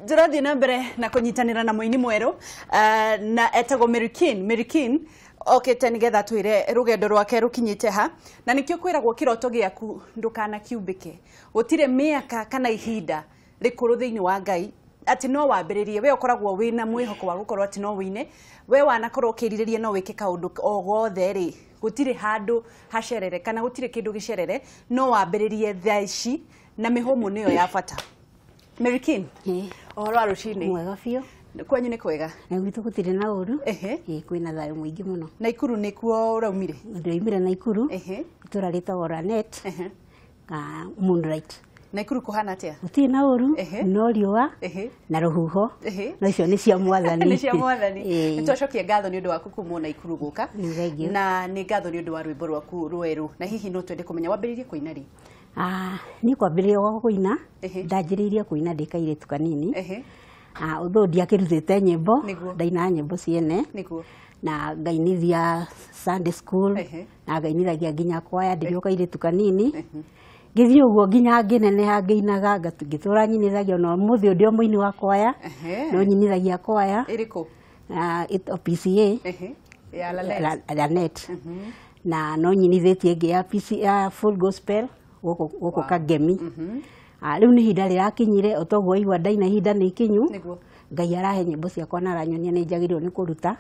Tũrathiĩ na mbere na kũnyitanĩra na mũini mwerũ, na etagwo Mary Kim. Mary Kim okĩte nĩgetha twĩre rũgendo rwake rũkinyĩte ha, na nĩkĩo kwĩragwo kĩroto gĩaku ndũkanakiumbĩke. Gũtirĩ mĩaka kana ihinda rĩkũrũ thĩinĩ wa Ngai atĩ no wambĩrĩrie. We ũkoragwo wĩna mwĩhoko wa gũkorwo atĩ no wĩine, we wanakorwo ũkĩrirĩria no wĩke kaũndũ o gothe rĩ, gũtirĩ handũ hacerere kana gũtirĩ kĩndũ gĩcerere, no wambĩrĩrie thaa ici na mĩhũmũ nĩyo ya bata. Mary Kim, ũhoro wa rũcinĩ? Mwega biũ. Kwanyu nĩ kwega? Na gwitũ gũtirĩ na ũru. Ĩĩ, kwĩna thayũ mũingĩ mũno. Naikuru nĩkuo ũraumire? Ndĩraumire Naikuru. Itũra rĩtagwo Lanet. Moonlight. Naikuru kũhana atĩa? Gũtirĩ na ũru, no riũa na rũhuho. No icio nĩ cia Mwathani. Nĩ cia Mwathani. Nĩ twacokia ngatho nĩ ũndũ waku kuma Naikuru gũka. Na nĩ ngatho nĩ ũndũ wa rwĩmbo rwaku rwerũ. Na hihi no twende kũmenya wambĩrĩirie kũina rĩ? Niĩ kwambĩrĩria gwakwa kũina, ndanjĩrĩirie kũina ndĩ kairĩtu kanini. Although ndiakĩrutĩte nyĩmbo, ndainaga nyĩmbo ciene. Na ngainithia Sunday school, na ngainithagia nginya kwaya ndĩrĩ o kairĩtu kanini. Ngĩthiĩ ũguo nginya ngĩneneha ngĩinaga, ngĩtũra nyinithagia ona ũmũthĩ ũyũ ndĩ o mũini wa kwaya, no nyinithagia kwaya. Ĩrĩkũ? PCA. Ya Lanet. Lanet. Na no nyinithĩtie ĩngĩ ya PCA Full Gospel gũkũ Kangemi. Rĩu nĩ ihinda rĩrakinyire, o toguo waigua ndaina ihinda nĩ ikinyu. Ngai arahe nyĩmbo ciakwa na aranyonia nĩ njagĩrĩirwo nĩ kũruta.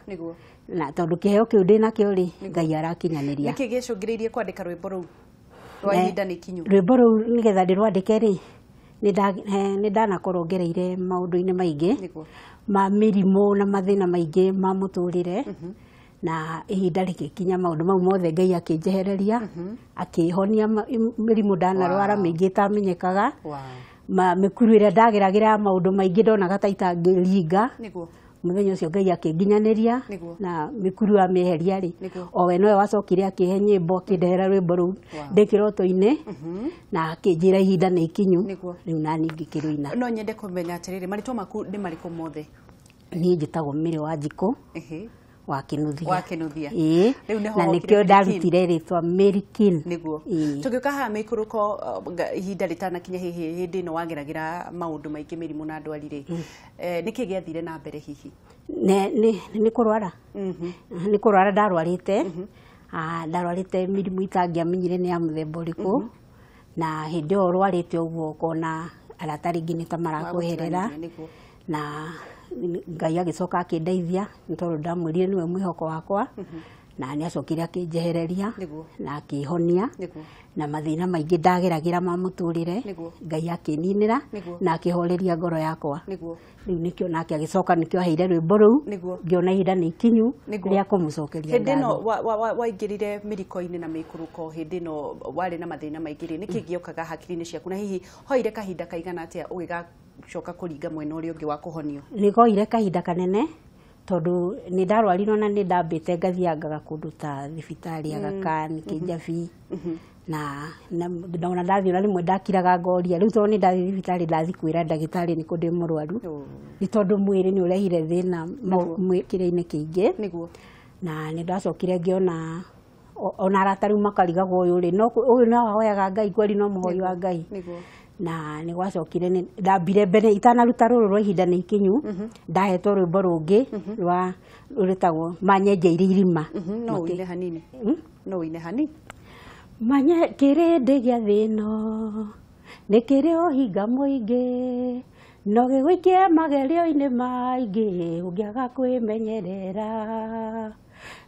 Na tondũ kĩheo kĩu ndĩnakĩo rĩ, Ngai arakinyanĩria. Nĩkĩ gĩcũngĩrĩirie kwandĩka rwĩmbo rũu rwa ihinda nĩ ikinyu? Rwĩmbo rũu nĩgetha ndĩrwandĩke rĩ, nĩ ndanakorwo ngereire maũndũ-inĩ maingĩ ma mĩrimũ na mathĩna maingĩ ma mũtũrĩre. Na ihinda rĩgĩkinya maũndũ mau mothe Ngai akĩnjehereria, akĩhonia mĩrimũ ndanarwara mĩingĩ ĩtamenyekaga. Mĩkuru ĩrĩa ndageragĩra maũndũ maingĩ ndonaga ta itangĩringa. Mũthenya ũcio Ngai akĩnginyanĩria na mĩkuru amĩeheria rĩ, o we nowe wacokire akĩhe nyĩmbo, akĩndehera rwĩmbo rũu ndĩ kĩroto-inĩ, na akĩnjĩra ihinda nĩ ikinyu, rĩu nani ngĩkĩrũina. No nyende kũmenya atĩrĩrĩ, marĩtwa maku nĩ marĩkũ mothe? Niĩ njĩtagwo Mary Wanjikũ wa Kĩnuthia. Wa Kĩnuthia. Ĩĩ. Na nĩkĩo ndarutire rĩtwa Mary Kim. Nĩguo. Tũgĩũka haha mĩikũrũko, ihinda rĩtanakinya hihi hĩndĩ ĩno wageragĩra maũndũ maingĩ mĩrimũ na ndwari rĩ, nĩkĩ gĩathire na mbere hihi? Nĩ kũrwara. Nĩ kũrwara ndarwarĩte. Ndarwarĩte mĩrimũ itangĩamenyire nĩ ya mũthemba ũrĩkũ. Na hĩndĩ ĩyo ũrwarĩte ũguo ũkona arata rĩngĩ nĩ ta marakweherera. Na Ngai agĩcoka akĩndeithia nĩ tondũ ndamwĩrire nĩwe mwĩhoko wakwa, na nĩ acokire akĩnjehereria na akĩhonia na mathĩna maingĩ ndageragĩra ma mũtũrĩre, Ngai akĩninĩra na akĩhoreria ngoro yakwa. Rĩu nĩkĩo nake agĩcoka nĩkĩo aheire rwĩmbo rũu, ngĩona ihinda nĩ ikinyu rĩa kũmũcokeria ngatho. Hĩndĩ ĩno waingĩrire mĩriko-inĩ na mĩikũrũko, hĩndĩ ĩno warĩ na mathĩna maingĩ rĩ, nĩkĩ gĩokaga hakiri-inĩ ciaku na hihi hoire kahinda kaigana atĩa ũgĩgacoka kũringa mwena ũrĩa ũngĩ wa kũhonio? Nĩ goire kahinda kanene tondũ nĩ ndarwarirwo na nĩ ndambĩte ngathiangaga kũndũ ta thibitarĩ Aga Khan, Kĩnjabi, na ona ndathiĩ ona rĩmwe ndakiraga ngoria. Rĩu tondũ nĩ ndathiĩ thibitarĩ ndathiĩ kwĩra ndagĩtarĩ nĩ kũ ndĩ mũrwaru, nĩ tondũ mwĩrĩ nĩ ũrehire thĩna kĩrĩa-inĩ kĩingĩ. Na nĩ ndacokire ngĩona ona arata rĩu makarigagwo ũyũ rĩ, ũyũ no ahoyaga Ngai kweri no mũhoi wa Ngai. Na nĩ gwacokire nĩ ndambire mbere itanaruta rũrũ rwa ihinda nĩ ikinyu, ndahetwo rwĩmbo rũngĩ rwa rwĩtagwo Manyenjeire Irima. No ũine hanini. No ũine hanini. Manye kĩrĩndĩ gĩa thĩ ĩno nĩ kĩrĩ ũhinga mũingĩ, no gĩgũikie magerio-inĩ maingĩ ũngĩaga kwĩmenyerera.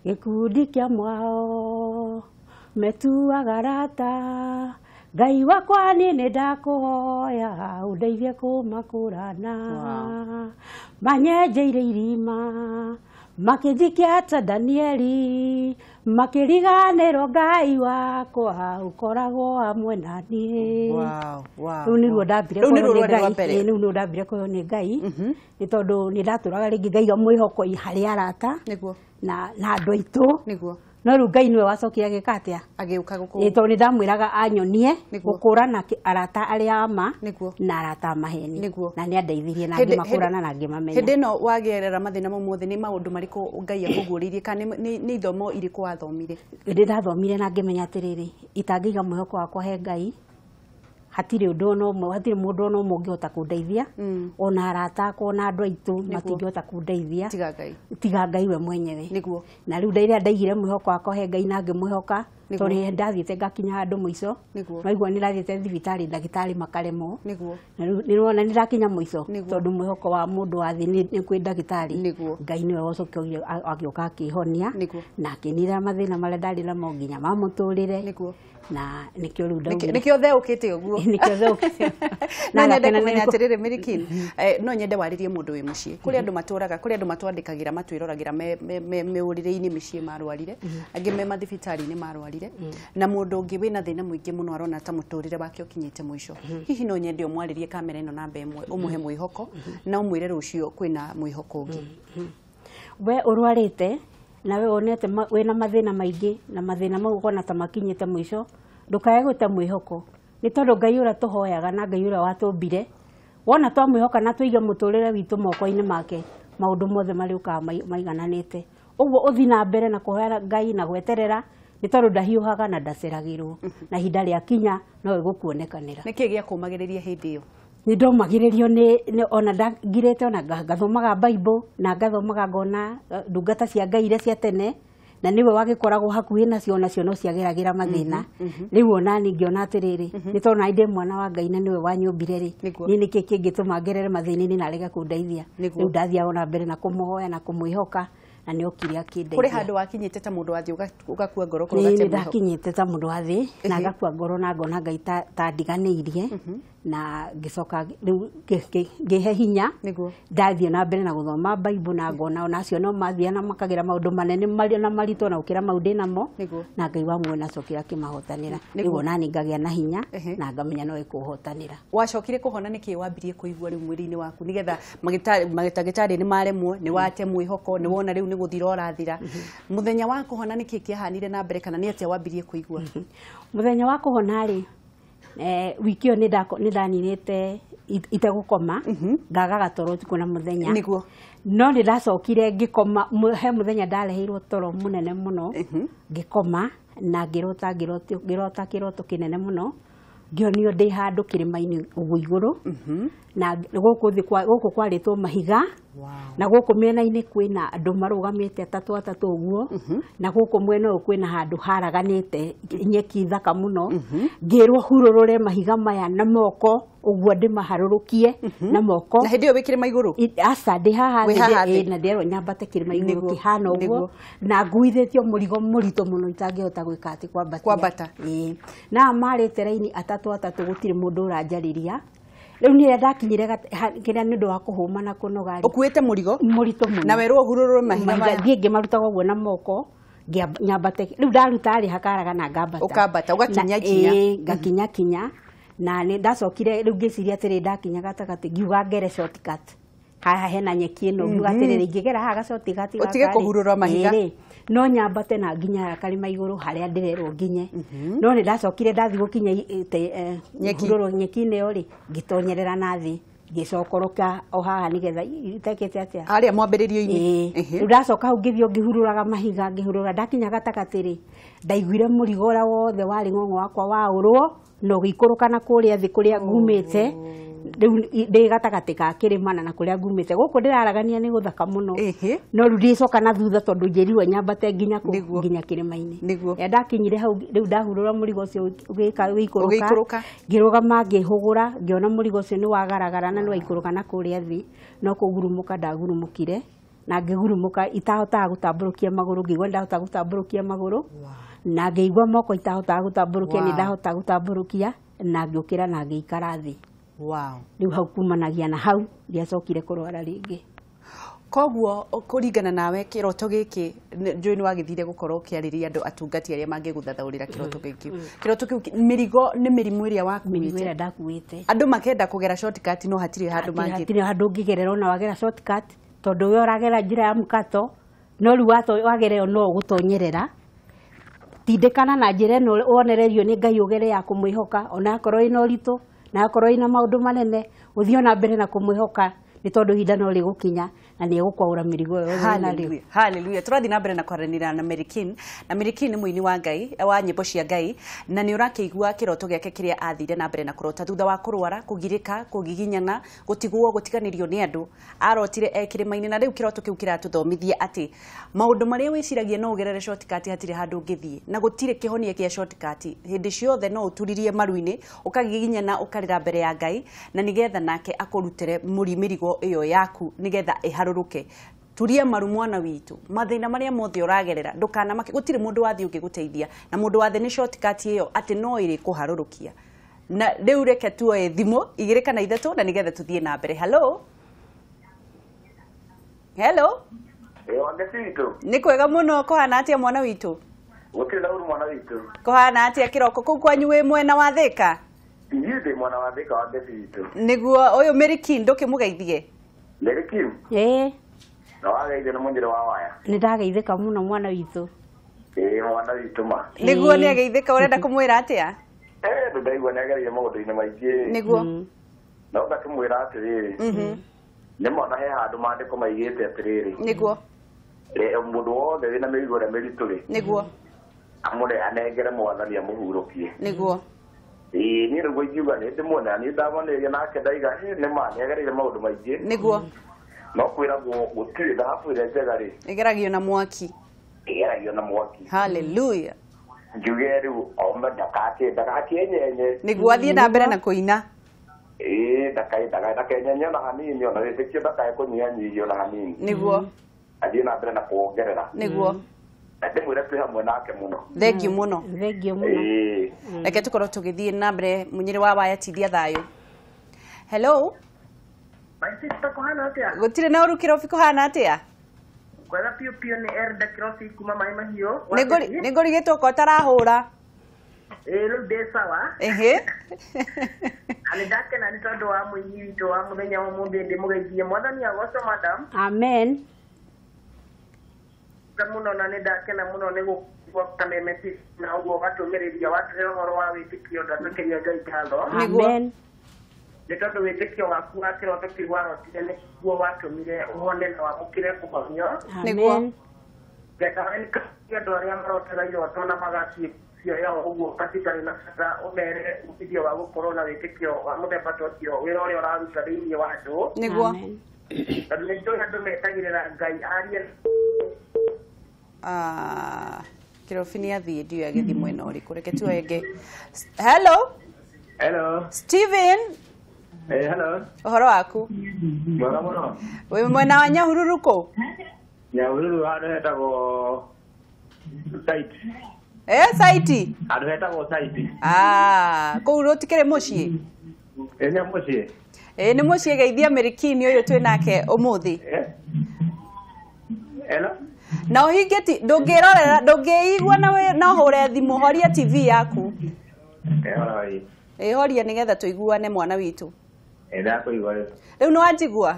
Gĩkundi kĩa mwao metuaga arata, Ngai wakwa niĩ nĩ ndakũhoya ũndeithie kũmakũrana. Manyenjeire irima makĩnjikia ta Danieli, makĩriganĩrwo Ngai wakwa ũkoragwo hamwe na niĩ. Rĩu nĩruo ndambire kũheo nĩ Ngai. Rĩu nĩruo ndambire kũheo nĩ Ngai, nĩ tondũ nĩ ndatũraga rĩngĩ ngaiga mwĩhoko harĩ arata na andũ aitũ. No rĩu Ngai nĩwe wacokire agĩka atĩa? Agĩũka gũkũ. Nĩ tondũ nĩ ndamwĩraga anyonie gũkũrana arata arĩa a ma na arata a maheni. Na nĩ andeithirie na ngĩmakũrana na ngĩmamenya. Hĩndĩ ĩno wagerera mathĩna mau mothe, nĩ maũndũ marĩkũ Ngai akũguũrĩirie kana nĩ ithomo irĩkũ wathomire? Nĩ ndathomire na ngĩmenya atĩrĩrĩ, itangĩiga mwĩhoko wakwa he Ngai, Hatirĩ ũndũ ona ũmwe, hatirĩ mũndũ ona ũmwe ũngĩhota kũndeithia, ona arata akwa, ona andũ aitũ matingĩhota kũndeithia Tiga Ngai. Tiga Ngai we mwenyewe. Nĩguo. Na rĩu rĩrĩa ndaigire mwĩhoko wakwa he Ngai na ngĩmwĩhoka, Nĩguo. tondũ ndathiĩte ngakinya handũ mũico. Nĩguo. Naigua nĩ ndathiĩte thibitarĩ, ndagĩtarĩ makaremwo. Nĩguo. Na rĩu nĩwona nĩ ndakinya mũico, Nĩguo. tondũ mwĩhoko wa mũndũ wa thĩ nĩ kwĩ ndagĩtarĩ. Nĩguo. Ngai nĩwe wacokire agĩũka akĩhonia Nĩguo. na akĩnira mathĩna marĩa ndarĩ namo nginya ma mũtũrĩre. Nĩguo. Na nĩkĩo rĩu ndaugire. Nĩkĩo theũkĩte ũguo. Nĩkĩo theũkĩte. No Na nyende ngakena kũmenya nĩ- atĩrĩrĩ Mary Kim, no nyende warĩrie mũndũ wĩ mũciĩ. Kũrĩ andũ matũraga, kũrĩ andũ matwandĩkagĩra matwĩroragĩra me ũrĩrĩ-inĩ mĩciĩ marwarire, angĩ me mathibitarĩ-inĩ marwarire, na mũndũ ũngĩ wĩna thĩna mũingĩ mũno arona ta mũtũrĩre wake ũkinyĩte mũico. Hihi no nyende ũmwarĩrie kamera ĩno namba ĩmwe, ũmũhe mwĩhoko na ũmwĩre rũciũ kwĩna mwĩhoko ũngĩ. We ũrwarĩte na we wonete wĩna mathĩna maingĩ na mathĩna mau ũkona ta makinyĩte mũico, ndũkae gũte mwĩhoko, nĩ tondũ Ngai ũrĩa tũhoyaga na Ngai ũrĩa watũmbire, wona twamwĩhoka na tũige mũtũrĩre witũ moko-inĩ make, maũndũ mothe marĩũkaga maigananĩte. Ũguo ũthiĩ na mbere na kũhoya Ngai na gweterera, nĩ tondũ ndahiũhaga na ndaceragĩrwo, na ihinda rĩakinya no ĩgũkuonekanĩra. Nĩkĩ gĩa kũmagĩrĩria hĩndĩ ĩyo? Nĩ ndomagĩrĩrio nĩ ona ndangirĩte, ona ngathomaga Bible na ngathomaga ngona ndungata cia Ngai iria cia tene, na nĩwe wagĩkoragwo hakuhĩ nacio, onacio no ciageragĩra mathĩna. Rĩu ona niĩ ngĩona atĩrĩrĩ, nĩ tondũ nani ndĩ mwana wa Ngai na nĩwe wanyũmbire rĩ, Nĩguo. niĩ nĩkĩ kĩngĩtũma ngerere mathĩna-inĩ na arege kũndeithia? Nĩguo. Rĩu ndathiaga ona mbere na kũmũhoya na kũmwĩhoka, na nĩ okire akĩndeithia. Kũrĩ handũ wakinyĩte ta mũndũ wa thĩ ũgakua ngoro korwo Nĩ ũgate nĩ mwĩhoko? Ndakinyĩte ta mũndũ wa thĩ na Ĩhĩ. ngakua ngoro na ngona Ngai ta ndiganĩirie, na ngĩcoka rĩu ngĩhe hinya. Nĩguo. Ndathiĩ na mbere na gũthoma Bible na ngona ona acio no mathiaga na makagera maũndũ manene na maritũ na gũkĩra mau ndĩ namo. Nĩguo. Na Ngai wa muoyo nacokire akĩmahotanĩra. Nĩguo. Rĩu ona niĩ ngagĩa na hinya Ehe. na ngamenya no ĩkũhotanĩra. Wacokire kũhona, nĩkĩ wambirie kũigua rĩu mwĩrĩ-inĩ waku nĩgetha magĩtagĩtarĩ nĩ maremwo, nĩ wate mwĩhoko, nĩ wona rĩu nĩ gũthira ũrathira? Mũthenya wa kũhona nĩkĩ kĩahanire na mbere, kana nĩ atĩa wambirie kũigua? Mũthenya wa kũhona rĩ, wiki ĩyo nĩ ndaninĩte itegũkoma, ngagaga toro ũtukũ na mũthenya. Nĩguo. No nĩ ndacokire ngĩkoma, he mũthenya ndareheirwo toro mũnene mũno, ngĩkoma na ngĩrota ngĩrota kĩroto kĩnene mũno, ngĩonio ndĩ handũ kĩrĩma-inĩ ũguo igũrũ, na gũkũ thĩ gũkũ kwarĩtwo mahiga, na gũkũ mĩena-inĩ kwĩna andũ marũgamĩte atatũ atatũ ũguo, na gũkũ mwena ũyũ kwĩna handũ haraganĩte nyeki thaka mũno. Ngĩrwo hurũrũre mahiga maya na moko ũguo, ndĩmaharũrũkie na moko. Na hĩndĩ ĩyo wĩ kĩrĩma igũrũ? Aca, ndĩ haha Wĩ thĩ, haha thĩ? Ĩ, na ndĩrerwo nyambate kĩrĩma igũrũ Nĩguo, kĩhana ũguo, nĩguo. na nguithĩtio mũrigo mũritũ mũno itangĩhota gwĩka atĩ kwambatia. Kwambata. Ĩĩ. Na marĩte raini atatũ atatũ, gũtirĩ mũndũ ũranjarĩria. Rĩu niĩ rĩrĩa ndakinyire kĩrĩa nĩ ũndũ wa kũhũma na kũnoga rĩ, Ũkuĩte mũrigo mũritũ mũno na werwo ũhurũrũre mahiga mahiga maya. Thiĩ ngĩmarutaga ũguo na moko, nyambate. Rĩu ndaruta rĩ, hakaraga na ngambata. Ũkambata, ũgakinya Na- kinya. Ĩĩ, ngakinya kinya, na nĩ ndacokire rĩu ngĩciria atĩrĩ, ndakinya gatagatĩ ngiuga ngere shortcut haha hena nyeki ĩno, ngiuga atĩrĩrĩ, ingĩgera haha ga shortcut Ũtige gaka rĩ, kũhurũra mahiga. ĩĩ rĩ, no nyambate na nginya haha karĩma igũrũ harĩa ndĩrerwo nginye. No nĩ ndacokire ndathiĩ gũkinya Nyeki. hurũrwo nyeki-inĩ ĩyo rĩ, ngĩtonyerera na thĩ, ngĩcokoroka o haha nĩgetha itekĩte atĩa Harĩa mwambĩrĩrio-inĩ. Ĩĩ. Ehe. Rĩu ndacoka hau ngĩthiĩ o ngĩhurũraga mahiga, ngĩhurũra, ndakinya gatagatĩ rĩ, ndaiguire mũrigo ũrĩa wothe warĩ ng'ong'o wakwa waũrwo na ũgĩikũrũka na kũrĩa thĩ kũrĩa ngumĩte. Rĩu ndĩ gatagatĩ ka kĩrĩma na kũrĩa ngumĩte gũkũ ndĩraragania nĩ gũthaka mũno. No rĩu ndicoka na thutha tondũ njĩrirwo nyambate nginya kũ Nĩguo. Nginya kĩrĩma-inĩ. Nĩguo. Rĩrĩa ndakinyire hau rĩu ndahurũra mũrigo ũcio ũgĩikũrũka, Ũgĩikũrũka. Ngĩrũgama ngĩhũgũra, ngĩona mũrigo ũcio nĩ wagaragara na nĩ waikũrũka na kũrĩa thĩ, no kũgurumũka ndagurumũkire na ngĩgurumũka itahotaga gũtambũrũkia magũrũ, ngĩigua ndahota gũtambũrũkia magũrũ na ngĩigua moko itahotaga gũtambũrũkia. Nĩ ndahota gũtambũrũkia na ngĩũkĩra na ngĩikara thĩ. Rĩu hau kumanagia na hau ndiacokire kũrwara rĩngĩ. Koguo kũringana nawe kĩroto gĩkĩ njũĩ nĩ wagĩthire gũkorwo ũkĩarĩria andũ atungati arĩa mangĩgũthathaũrĩra kĩroto gĩkĩ, kĩroto kĩu mĩrigo nĩ mĩrimũ ĩrĩa Mĩrimũ wakuĩte. Ĩrĩa ndakuĩte. Andũ makenda kũgera shortcut no hatirĩ handũ mangĩ. Hatirĩ handũ ũngĩgerera ona wagera shortcut, tondũ we ũragera njĩra ya mũkato, no rĩu wagera ĩyo no ũgũtonyerera. Tindĩkana na njĩra ĩno wonererio nĩ Ngai ũgere ya kũmwĩhoka, ona akorwo ĩna ũritũ na akorwo ĩna maũndũ manene, ũthiĩ ona mbere na kũmwĩhoka, nĩ tondũ ihinda no rĩgũkinya na na nĩ egũkwaũra mĩrigo yothe narĩo. Hallelujah. Hallelujah. Tũrathiĩ na mbere na kwaranĩra na Mary Kim. Na Mary Kim nĩ mũini wa Ngai, wa nyĩmbo cia Ngai, na nĩ ũrakĩigua kĩroto gĩake kĩrĩa athire na mbere na kũrota thutha wa kũrwara, kũgirĩka, kũgiginyana, gũtigwo, gũtiganĩrio nĩ andũ. Arotire e kĩrĩma-inĩ na rĩu kĩroto kĩu kĩratũthomithia atĩ maũndũ marĩa wĩciragia no ũgerere shortcut hatirĩ handũ ũngĩthiĩ, na gũtirĩ kĩhonia kĩa shortcut. Hĩndĩ ciothe no ũturirie maru-inĩ, ũkagiginyana, ũkarĩra mbere ya Ngai, na nĩgetha nake akũrutĩre mĩrigo ĩyo yaku nĩgetha ĩharũrũke. Turia maru mwana witũ, mathĩna marĩa mothe ũragerera ndũkanamake, gũtirĩ mũndũ wa thĩ ũngĩgũteithia, na mũndũ wa thĩ nĩ shortcut ĩyo atĩ no ĩrĩkũharũrũkia. Na rĩu reke tuoe thimũ 2 kana 3 na nĩgetha tũthiĩ na mbere. Hello. Hello. Wangeci witũ. Nĩ kwega mũno. Kũhana atĩa mwana witũ? Gũtirĩ na ũru mwana witũ. Kũhana atĩa kĩroko kũu kwanyu wĩ mwena wa Thĩka? Niĩ ndĩ mwena wa Thĩka, Wangeci witũ. Nĩguo ũyũ Mary Kim ndũkĩmũgeithie. Mary Kim. Ĩĩ. Na wageithio nĩ mũnyĩrĩ wa waya. Nĩ ndageithĩka mũno mwana witũ. Ĩĩ mwana witũ ma. Nĩguo nĩ ageithĩka, ũrenda kũmwĩra atĩa? Ndaigua nĩ agereire maũndũ-inĩ maingĩ. Nĩguo. No ngakĩmwĩra atĩrĩrĩ. Nĩ mwana he handũ maandĩko maigĩte atĩrĩrĩ. Nĩguo. Mũndũ wothe wĩna mĩrigo ĩrĩa mĩritũ rĩ. Nĩguo. Amũre anengere mwathani amũhurũkie. Nĩguo. Ĩĩ niĩ nĩguo ingiuga nĩ ndĩmuona, niĩ ndamonĩria nake ndaiga nĩ ma nĩ agereire maũndũ maingĩ. Nĩguo. No kwĩragwo gũtirĩ thahabu ĩrĩa njega rĩ. Ĩgeragio na mwaki. Ĩgeragio na mwaki. Hallelujah. Njuge rĩu ome ndakakĩenyenye. Nĩguo athiĩ na mbere na kũina. Ĩĩ ndakenyenye ona hanini, ona wĩtĩkio ndakae kũnyihanyihia ona hanini. Nĩguo. Athiĩ na mbere na kuongerera. Nĩguo. Na ndĩmwĩre twĩ hamwe nake mũno. Thank you mũno. Thank you mũno. Ĩĩ. Reke tũkorwo tũgĩthiĩ na mbere mũnyĩrĩ wa waya tithia thayũ. Hello. My sister kũhana atĩa? Gũtirĩ na ũru kĩrobi kũhana atĩa? Kwega piũ piũ nĩ Erda Kĩrobi kuma Maĩ Mahiũ. Nĩ ngũrigĩtwo ko ũtarahũra. Ĩĩ rĩu ndĩ sawa. Ĩhĩ. Na nĩ ndakena nĩ tondũ wa mũini witũ wa mũthenya wa ũmũthĩ, ndĩmũgeithie. Mwathani agocwo madam. Amen. Mũno na nĩ ndakena mũno nĩ gũkua kameme na ũguo ũgatũmĩrĩria watũhe ũhoro wa wĩtĩkio ndatũkĩria Ngai ngatho. Amen. Nĩ tondũ wĩtĩkio waku wa kĩroto kĩu warotire nĩguo watũmire ũhone na wamũkĩre kũhonio. Nĩguo. Andũ arĩa marotaga iroto na magacioya ũguo citarĩ na bata, ũmere ũteithio wa gũkorwo na wĩtĩkio wa mũthemba ta ũcio, wĩra ũrĩa ũraruta thĩinĩ wa andũ. Nĩguo. Tondũ nĩ njũĩ andũ metagĩrĩra Ngai arie. Kĩrobi nĩ athiĩ, ndiũĩ agĩthiĩ mwena ũrĩkũ. Reke tuoe ĩngĩ. Hello. Hello. Steven. Hello. Ũhoro waku? Mwega mũno. Wĩ mwena wa Nyahururu kũ? Nyahururu handũ hetagwo site. Site? Handũ hetagwo site. Kũu rũtikĩrĩ mũciĩ? Ĩ nĩ mũciĩ. Ĩ nĩ mũciĩ. Geithia Mary Kim ũyũ twĩ nake ũmũthĩ. Hello. Na ũhinge ndũngĩrorera, ndũngĩigua na ũhũre thimũ, horia TV yaku. Ĩ horia nĩgetha tũiguane mwana witũ. Ndakũigua rĩu. Rĩu nĩ wanjigua?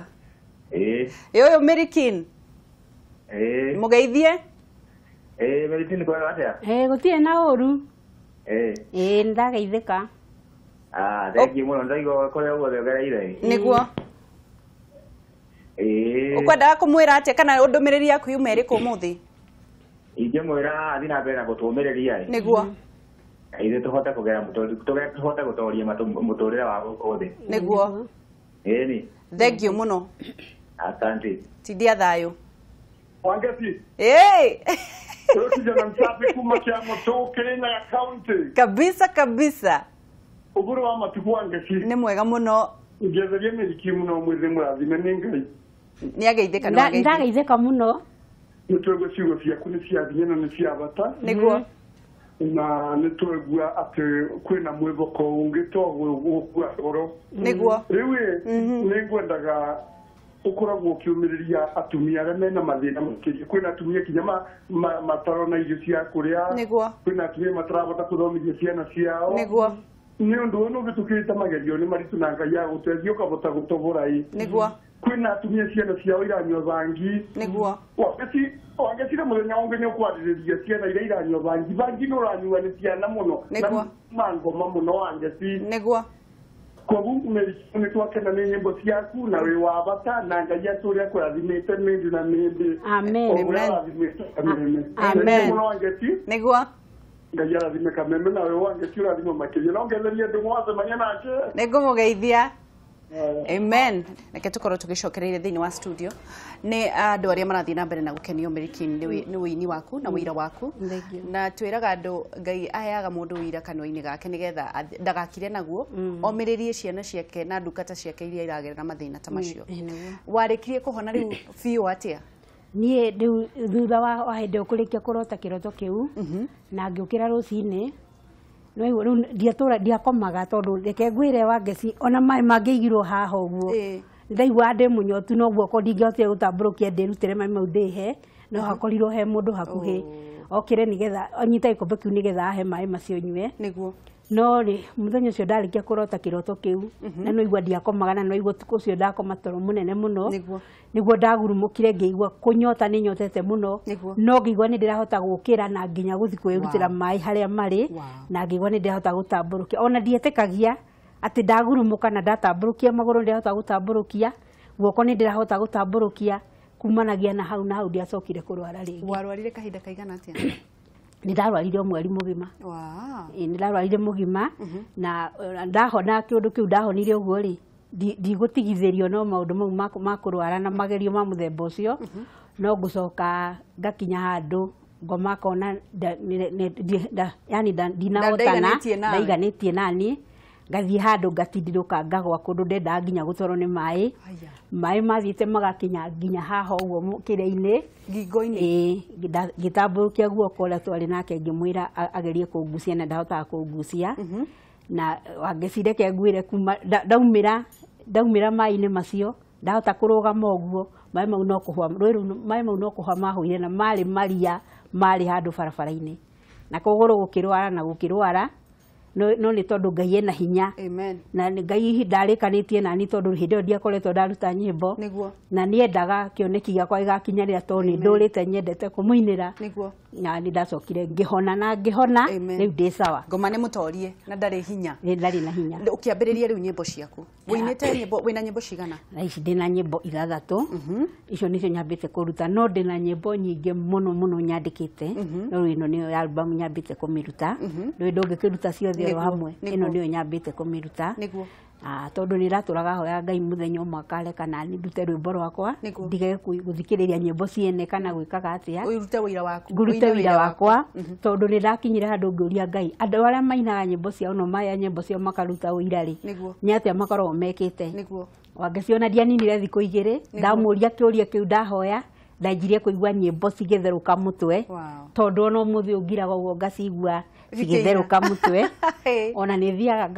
Ĩĩ. Ĩ ũyũ Mary Kim. Ĩĩ. Mũgeithie. Ĩĩ Mary Kim kwega atĩa? Ĩĩ gũtirĩ na ũru. Ĩĩ. Ĩĩ nĩ ndageithĩka. Thank you mũno, ndaigua kũrĩa guothe ũgereire. Nĩguo. Ĩĩ. Ũkwendaga kũmwĩra atĩa kana ndũmĩrĩri yaku yuma ĩrĩkũ ũmũthĩ? Ingĩmwĩra athiĩ na mbere na gũtũũmĩrĩria. Nĩguo. Ithuĩ tũhote kũgera tũhote gũtoria mũtũrĩre wa gũkũ thĩ. Nĩguo. Ĩni. Thank you mũno. Asante. Tindia thayũ. Wangeci. Ĩĩ. Ũyũ kijana msafi kuma Kiamotũ, Kirinyaga County. Kabisa kabisa. Ũhoro wa matukũ Wangeci? Nĩ mwega mũno. Ngetherie Mary Kim no mwĩthĩ mũrathime nĩ Ngai. Nĩ ageithĩka, nĩ ageithĩka. Ndageithĩka mũno. Nĩ twegua ciugo ciaku nĩ cia hinya na nĩ cia bata. Nĩguo. Na nĩ twegua atĩ kwĩna mwĩhoko ũngĩ to gũkua ngoro. Nĩguo. Rĩu ĩ nĩ ngwendaga ũkoragwo ũkĩũmĩrĩria atumia arĩa mena mathĩna makĩria. Kwĩna atumia kinya matarona irio cia kũrĩa. Nĩguo. Kwĩna atumia matarahota gũthomithia ciana ciao. Nĩguo. Nĩ ũndũ ũyũ nĩ ũhĩtũkĩte magerio nĩ maritũ na Ngai agũteithia ũkahota gũtobora ĩ. Nĩguo. Kwĩna atumia ciana ciao iranyua bangi. Nĩguo. Wangecire mũthenya ũngĩ nĩ ũkwarĩrĩria ciana iria iranyua bangi. Bangi nĩ ũranyua nĩ ciana mũno. Nĩguo. Na mangoma mũno Wangeci. Nĩguo. Koguo nĩ twakena nĩ nyĩmbo ciaku na wĩ wa bata na Ngai atũũre akũrathimĩte mĩndĩ na mĩndĩ. Amen. O ũrĩa arathimĩte Kameme. Amen. Mũno Wangeci. Nĩguo. Ngai arathime Kameme nawe Wangeci ũrathimwo makĩria. No ngetherie ndũng'ũ wacemania nake. Nĩngũmũgeithia. Amen. Reke tukorwo tũgĩcokereire thĩinĩ wa studio nĩ andũ arĩa marathiĩ na mbere na gũkenio Mary Kim nĩ ũini waku na ũira waku. Thank you. Na twĩraga andũ Ngai aheaga mũndũ ũira kanua-inĩ gake nĩgetha ndagakire naguo, omĩrĩrie ciana ciake na ndungata ciake iria iragerera mathĩna ta macio. Nĩguo. Warĩkirie kũhona rĩu biũ atĩa? Niĩ rĩu thutha wa hĩndĩ ĩyo kũrĩkia kũrota kĩroto kĩu na ngĩũkĩra rũcinĩ, nĩwaigua rĩu ndiatũra ndiakomaga tondũ reke ngwĩre Wangeci ona maĩ mangĩigirwo haha ũguo ndaiguaga ndĩ mũnyotu no guoko ndingĩahotire gũtambũrũkia ndĩrutĩre maĩ mau ndĩhe, no hakorirwo he mũndũ hakuhĩ okĩre nĩgetha anyite gĩkombe kĩu nĩgetha ahe maĩ macio nyue. Nĩguo. No rĩ mũthenya ũcio ndarĩkia kũrota kĩroto kĩu na nĩwaigua ndiakomaga na nĩwaigua ũtukũ ũcio ndakoma toro mũnene mũno. Nĩguo. Nĩguo ndagurumũkire ngĩigua kũnyota nĩ nyotete mũno. Nĩguo. No ngĩigua nĩ ndĩrahota gũkĩra na nginya gũthiĩ kwĩrutĩra maĩ harĩa marĩ. Na ngĩigua nĩ ndĩrahota gũtambũrũkia ona ndietĩkagia atĩ ndagurumũka na ndatambũrũkia magũrũ nĩ ndĩrahota gũtambũrũkia guoko nĩ ndĩrahota gũtambũrũkia kumanagia na hau na hau ndiacokire kũrwara rĩngĩ. Warwarire kahinda kaigana atĩa? Nĩ ndarwarire o mweri mũgima. Ĩĩ, nĩ ndarwarire mũgima na ndahona kĩũndũ kĩu ndahonire ũguo rĩ ndigũtigithĩrio no maũndũ mau ma kũrwara na magerio ma mũthemba ũcio, no ngũcoka ngakinya handũ ngoma ngona yani ndinahotana Ndaiganĩtie nawe. ndaiganĩtie naniĩ ngathiĩ handũ ngatindirũka ngagwa kũndũ ndendaga nginya gũtwarwo nĩ maĩ. Maĩ mathiĩte magakinya nginya haha ũguo kĩrĩa-inĩ ngingo-inĩ. Ĩĩ, ngĩtambũrũkia guoko ũrĩa twarĩ nake ngĩmwĩra agerie kũngucia na ndahotaga kũngucia. Na Wangeci reke ngwĩre kuma ndaumĩra maĩ-inĩ macio ndahota kũrũgama ũguo maĩ mau no kũhwa rũĩ rũu maĩ mau no kũhwa mahũire na marĩ maria marĩ handũ barabara-inĩ na kũgũrũ gũkĩrwara na gũkĩrwara no nĩ tondũ Ngai ena hinya. Amen. Na Ngai ndarĩkanĩtie nani tondũ hĩndĩ ĩyo ndiakoretwo ndaruta nyĩmbo. Nĩguo. Na niendaga kĩoneki gĩakwa gĩgakinyanĩra tondũ nĩ ndũrĩte nyendete kũmũinĩra. Nĩguo. Na nĩ ndacokire ngĩhona na ngĩhona rĩu ndĩ sawa. Ngoma nĩ mũtorie na ndarĩ hinya. Nĩ ndarĩ na hinya. Ũkĩambĩrĩria rĩu nyĩmbo ciaku wĩinĩte nyĩmbo, wĩna nyĩmbo cigana? Thaa ici ndĩna nyĩmbo 6. Icio nĩcio nyambĩte kũruta no ndĩna nyĩmbo nyingĩ mũno mũno nyandĩkĩte. No rĩu ĩno nĩyo album nyambĩte kũmĩruta. Rĩu ndũngĩkĩruta ciothe o hamwe. Ĩno nĩyo nyambĩte kũmĩruta. Nĩguo. Tondũ nĩ ndatũraga hoya Ngai mũthenya ũmwe akareka nani ndute rwĩmbo rwakwa ndige gũthikĩrĩria nyĩmbo ciene kana gwĩkaga atĩa. Ũrute wĩra waku. Ngũrute wĩra wakwa tondũ nĩ ndakinyire handũ ngĩũria Ngai andũ arĩa mainaga nyĩmbo ciao no maya nyĩmbo ciao makaruta ũira rĩ nĩ atĩa makoragwo mekĩte. Nĩguo. Wangeci ndianinire thikũ 2 ndamũria kĩũria kĩu ndahoya ndanjirie kũigua nyĩmbo cigĩtherũka mũtwe. Tondũ ona ũmũthĩ ũngiraga ũguo ngacigua cigĩtherũka mũtwe. Ona nĩ thiaga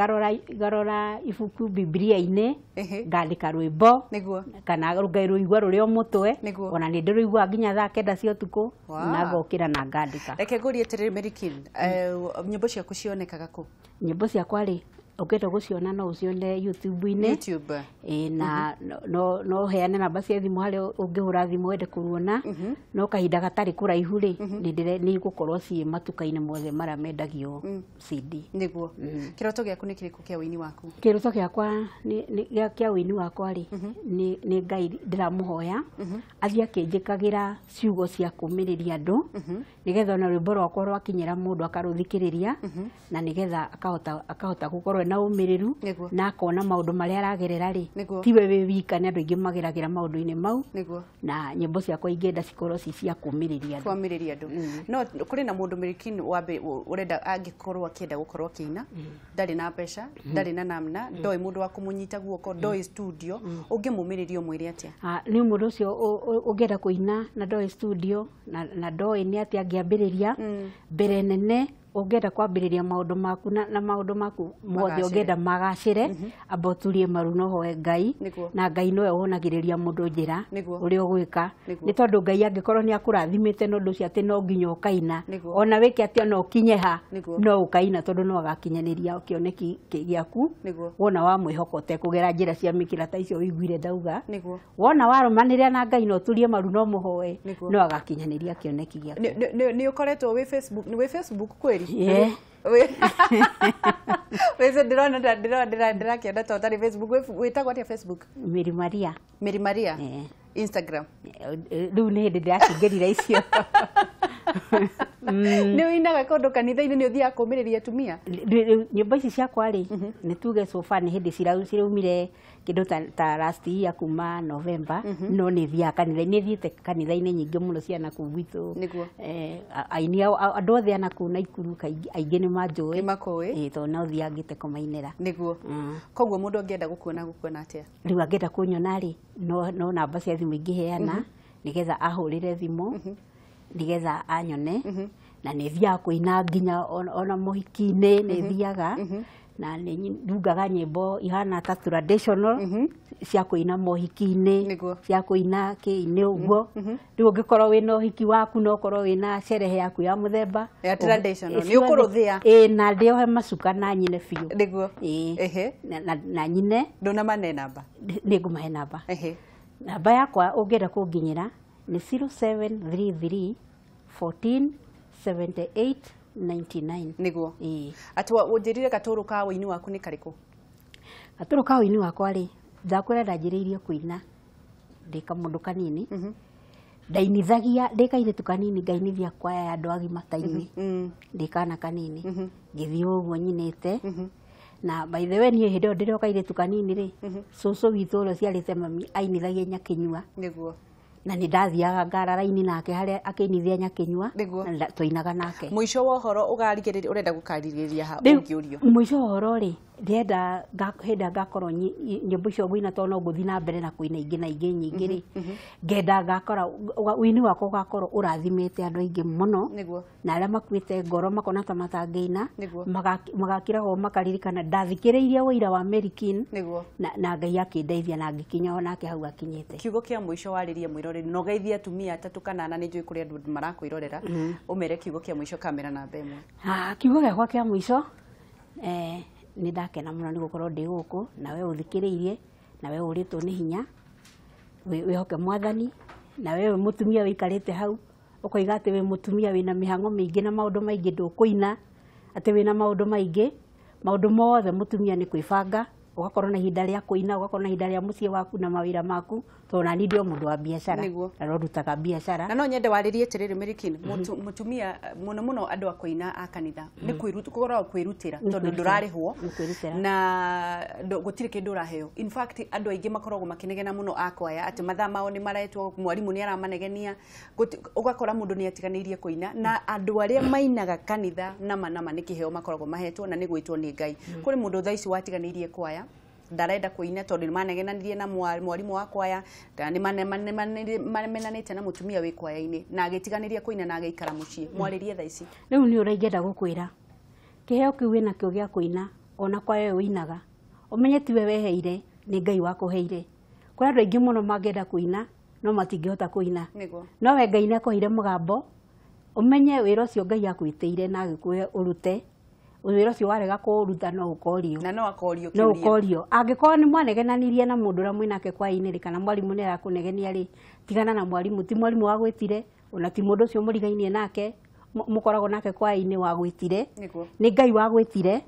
ngarora ibuku Biblia-inĩ ngandĩka rwĩmbo kana ngarũigua rũrĩ o mũtwe. Ona nĩ ndĩrũiguaga nginya thaa 9 cia ũtukũ na ngokĩra na ngandĩka. Reke ngũrie atĩrĩrĩ Mary Kim, nyĩmbo ciaku cionekaga kũ? Nyĩmbo ciakwa rĩ ũngĩenda gũciona no ũcione YouTube-inĩ. YouTube. Ĩĩ, na no heane namba cia thimũ harĩa ũngĩhũra thimũ wende kũruona. No kahinda gatarĩ kũraihu rĩ nĩ igũkorwo ciĩ matuka-inĩ mothe marĩa mendagio CD. Nĩguo. Kĩroto gĩaku nĩ kĩrĩkũ kĩa ũini waku? Kĩroto gĩakwa kĩa ũini wakwa rĩ nĩ Ngai ndĩramũhoya athiĩ akĩnjĩkagĩra ciugo cia kũũmĩrĩria andũ nĩgetha ona rwĩmbo rwakwa rwakinyĩra mũndũ akarũthikĩrĩria na nĩgetha akahota gũkorwo ena ũmĩrĩru na akona maũndũ marĩa aragerera rĩ tiwe wĩ wika nĩ andũ aingĩ mageragĩra maũndũ-inĩ mau. Na nyĩmbo ciakwa ingĩenda cikorwo ci cia kũũmĩrĩria andũ. Kũũmĩrĩria andũ. No kũrĩ na mũndũ Mary Kim ũrenda angĩkorwo akĩenda gũkorwo akĩina ndarĩ na mbeca ndarĩ na namna ndoĩ mũndũ wa kũmũnyita guoko ndoĩ studio ũngĩmũmĩrĩria ũmwĩre atĩa? Nĩ mũndũ ũcio ũngĩenda kũina na ndoĩ studio na ndoĩ nĩ atĩa angĩambĩrĩria mbere nene ũngĩenda kwambĩrĩria maũndũ maku na maũndũ maku mothe ũngĩenda magacĩre amba ũturie maru na ũhoe Ngai na Ngai nowe wonagĩrĩria mũndũ njĩra ũrĩa ũgwĩka nĩ tondũ Ngai angĩkorwo nĩ akũrathimĩte na ũndũ ũcio atĩ no nginya ũkaina ona wĩke atĩa no ũkinye ha no ũkaina tondũ no agakinyanĩria kĩoneki gĩaku wona wamwĩhoka ũtekũgera njĩra cia mĩkĩra ta icio ũiguire ndauga wona warũmanĩrĩra na Ngai na ũturie maru na ũmũhoe no agakinyanĩria kĩoneki gĩaku. Nĩ ũkoretwo wĩ Facebook, nĩ wĩ Facebook kweli? Yeah. Wese ndĩrona ndĩrona ndĩrakĩona ta ũtarĩ Facebook. Wĩtagwo atĩa Facebook? Mary Maria. Mary Maria. Instagram. Rĩu nĩ hĩndĩ ndĩrakĩingĩrire icio. Nĩ ũinaga kũndũ kanitha-inĩ, nĩ ũthiaga kũũmĩrĩria atumia? Nyĩmbo ici ciakwa rĩ, nĩ tuge sofa nĩ hĩndĩ ciraumire kĩndũ ta last year kuma November, no nĩ thiaga kanitha, nĩ thiĩte kanitha-inĩ nyingĩ mũno cia nakũu gwitũ. Nĩguo. Aini andũ othe a nakũu Naikuru aingĩ nĩ manjũĩ. Nĩ makũĩ. Tondũ no thiaga ngĩte kũmainĩra. Nĩguo. Koguo mũndũ angĩenda gũkuona gũkuona atĩa? Rĩu angĩenda kũnyona rĩ, no namba cia thimũ ingĩheana nĩgetha ahũrĩre thimũ nĩgetha anyone. Na nĩ thiaga kũina nginya ona mũhiki-inĩ nĩ thiaga, na nĩ ndungaga nyĩmbo ihana ta traditional cia kũina mohiki-inĩ, cia kũina kĩ-inĩ ũguo. Rĩu ũngĩkorwo wĩna ũhiki waku no ũkorwo wĩna sherehe yaku ya mũthemba ya traditional, nĩ ũkũrũthĩa. Na ndĩohe macuka na nyine biũ. Nĩguo. Na nyine. Ndũnamane namba? Nĩ ngũmahe namba. Namba yakwa ũngĩenda kũnginyĩra nĩ 0733 14 78 99. Nĩguo. Atĩ ũnjĩrire gatũrũ ka ũini waku nĩ karĩkũ? Gatũrũ ka ũini wakwa rĩ, ndakwĩra ndanjĩrĩirie kũina ndĩ kamũndũ kanini. Ndainithagia ndĩ kairĩtu kanini, ngainithia kwaya ya andũ agima ta inyuĩ. Ndĩ kana kanini. Ngĩthiĩ ũguo nyinĩte. Na by the way niĩ hĩndĩ ĩyo ndĩrĩ o kairĩtu kanini rĩ, cũcũ witũ ũrĩa ũciarĩte mami ainithagia Nyakĩnyua. Nĩguo. Na nĩ ndathiaga ngara raini nake harĩa akĩinithia Nyakĩnyua, na twainaga nake. Mũico wa ũhoro ũgarigĩrĩria, ũrenda gũkarigĩrĩria ha ũngĩũrio? Mũico wa ũhoro rĩ, ndĩrenda hĩndĩ ngakorwo nyĩmbo icio ngũina, tondũ no ngũthiĩ na mbere na kũina ingĩ na ingĩ nyingĩ rĩ, ngenda ngakora ũini wakwa ũgakorwo ũrathimĩte andũ aingĩ mũno. Na arĩa makuĩte ngoro makona ta matangĩina, magakiragwo makaririkana ndathikĩrĩirie ũira wa Mary King, na Ngai akĩndeithia na ngĩkinya o nake hau akinyĩte. Kiugo kĩa mũico warĩrie mwĩroreri, na ũgeithie atumia atatũ kana ana, nĩ njũĩ kũrĩ andũ marakwĩrorera, ũmere kiugo kĩa mũico kamera namba ĩmwe. Kiugo gĩakwa kĩa mũico, nĩ ndakena mũno nĩ gũkorwo ndĩ gũkũ na we ũthikĩrĩirie, na we ũrĩtwo nĩ hinya, wĩhoke Mwathani, na we wĩ mũtumia wĩikarĩte hau ũkoiga atĩ wĩ mũtumia wĩna mĩhang'o mĩingĩ na maũndũ maingĩ, ndũkũina atĩ wĩna maũndũ maingĩ. Maũndũ mothe mũtumia nĩ kwĩbanga, ũgakorwo na ihinda rĩa kũina, ũgakorwo na ihinda rĩa mũciĩ waku na mawĩra maku, tondũ nani ndĩ o mũndũ wa biacara na no ndutaga biacara. Na no nyende warĩrie atĩrĩrĩ Mary King, mũtumia mũno mũno andũ a kũina a kanitha nĩ gũkoragwo kwĩrutĩra, tondũ ndũrarĩhwo na gũtirĩ kĩndũ ũraheo. In fact andũ aingĩ makoragwo makĩnegena mũno a kwaya atĩ mathaa mao nĩ maretwo, mwarimũ nĩ aramanegenia, ũgakora mũndũ nĩ atiganĩirie kũina. Na andũ arĩa mainaga kanitha nama nama nĩ kĩheo makoragwo mahetwo na nĩ gwĩtwo nĩ Ngai. Kũrĩ mũndũ thaa ici watiganĩirie kwaya, ndarenda kũina tondũ nĩ manegenanirie na mwarimũ wa kwaya, nĩ mamenanĩte na mũtumia wĩ kwaya-inĩ, na agĩtiganĩria kũina na agĩikara mũciĩ. Mwarĩrie thaa ici. Rĩu nĩ ũrĩa ingĩenda gũkwĩra, kĩheo kĩu wĩnakĩo gĩa kũina, ona kwaya ĩyo ũinaga, ũmenye tiwe weheire, nĩ Ngai wakũheire. Kũrĩ andũ aingĩ mũno mangĩenda kũina no matingĩhota kũina. No we Ngai nĩ akũheire mũgambo, ũmenye wĩra ũcio Ngai akwĩtĩire na agĩkũhe ũrute. Wĩra ũcio warega kũũruta no ũkorio. Na no akorio kĩũria. No ũkorio. Angĩkorwo nĩ mwanegenanirie na mũndũ ũrĩa mwĩnake kwaya-inĩ rĩ, kana mwarimũ nĩ arakũnegenia rĩ, tigana na mwarimũ, ti mwarimũ wagwĩtire, ona ti mũndũ ũcio mũrigainie nake, mũkoragwo nake kwaya-inĩ wagwĩtire. Nĩ Ngai wagwĩtire.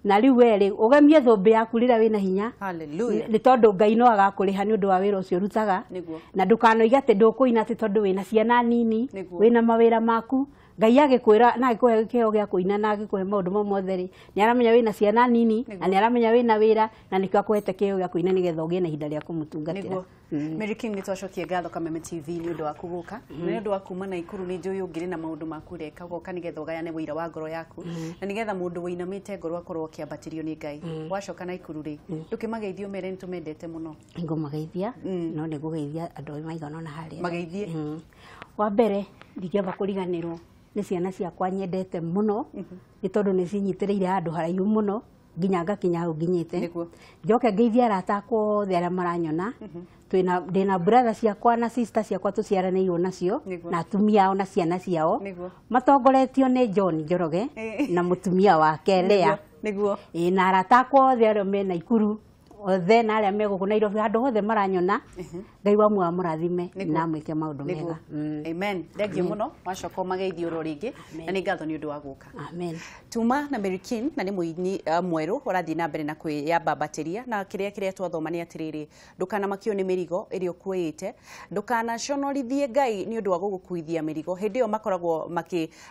Na rĩu we rĩ, ũgemie thũmbĩ yaku rĩrĩa wĩna hinya. Hallelujah. Nĩ tondũ Ngai no agakũrĩha nĩ ũndũ wa wĩra ũcio ũrutaga. Na ndũkanoige atĩ ndũkũina atĩ tondũ wĩna ciana nini, wĩna mawĩra maku. Ngai agĩkwĩra na agĩkũhe kĩheo gĩa kũina na agĩkũhe maũndũ mau mothe rĩ, nĩ aramenya wĩna ciana nini na nĩ aramenya wĩna wĩra, na nĩkĩo akũhete kĩheo gĩa kũina nĩgetha ũgĩe na ihinda rĩa kũmũtungatĩra. Mary King, nĩ twacokie ngatho Kameme TV nĩ ũndũ waku gũka, nĩ ũndũ wa kuma Naikuru. Nĩ njũĩ ũngĩrĩ na maũndũ maku ũreka, ũgoka nĩgetha ũgayane ũira wa ngoro yaku, na nĩgetha mũndũ wĩinamĩte ngoro akorwo akĩambatĩrio nĩ Ngai. Wacoka Naikuru rĩ, ndũkĩmageithie ũmere nĩ tũmendete mũno. Ngũmageithia, no nĩ ngũgeithia andũ maigana ũna harĩa. Mageithie. Wa mbere ndingĩamba kũriganĩrwo nĩ ciana ciakwa nyendete mũno, nĩ tondũ nĩ cinyitĩrĩire handũ haraihu mũno nginya ngakinya hau nginyĩte. Njoke ngeithie arata akwa othe arĩa maranyona. Ndĩna brother ciakwa na sister ciakwa tũciaranĩirwo nacio, na atumia ao na ciana ciao, matongoretio nĩ John Njoroge na mũtumia wake Lea. Na arata akwa othe arĩa me Naikuru, Othe na arĩa me gũkũ Nairobi, handũ hothe maranyona, Ngai wa muoyo amũrathime Nĩguo. na amwĩke maũndũ Nĩguo. mega. Amen. Thank you mũno. Wacoka ũmageithie oro rĩngĩ. Na nĩ ngatho nĩ ũndũ wa gũka. Amen. Tuma na Mary King, na nĩ mũini mwerũ ũrathiĩ na mbere na kwĩyambambatĩria, na kĩrĩa twathoma nĩ atĩrĩrĩ, ndũkanamakio nĩ mĩrigo ĩrĩa ũkuĩte, ndũkanaconorithie Ngai nĩ ũndũ wa gũgũkuithia mĩrigo. Hĩndĩ ĩyo makoragwo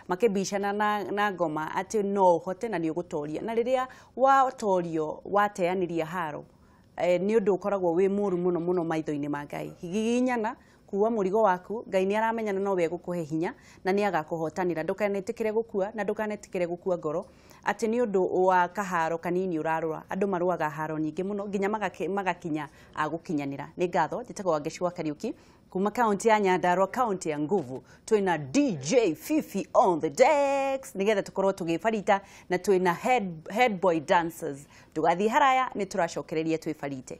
makĩbicana na ngoma atĩ no ũhote na nĩ ũgũtoria, na rĩrĩa watorio wateanĩria haro, nĩ ũndũ ũkoragwo wĩ mũru mũno mũno maitho-inĩ ma Ngai. Giginyana, kuua mũrigo waku, Ngai nĩ aramenya na nowe egũkũhe hinya na nĩ agakũhotanĩra. Ndũkanetĩkĩre gũkua na ndũkanetĩkĩre gũkua ngoro atĩ nĩ ũndũ wa kaharo kanini ũrarũa. Andũ marũaga haro nyingĩ mũno nginya magakinya a gũkinyanĩra. Nĩ ngatho. Njĩtagwo Wangeci wa Kariuki kuma kaunti ya Nyandarua, kaunti ya nguvu. Twĩna DJ Fifi on the decks nĩgetha tũkorwo tũgĩbarita, na twĩna head boy dancers. Ndũgathiĩ haraya, nĩ tũracokereria twĩbarite.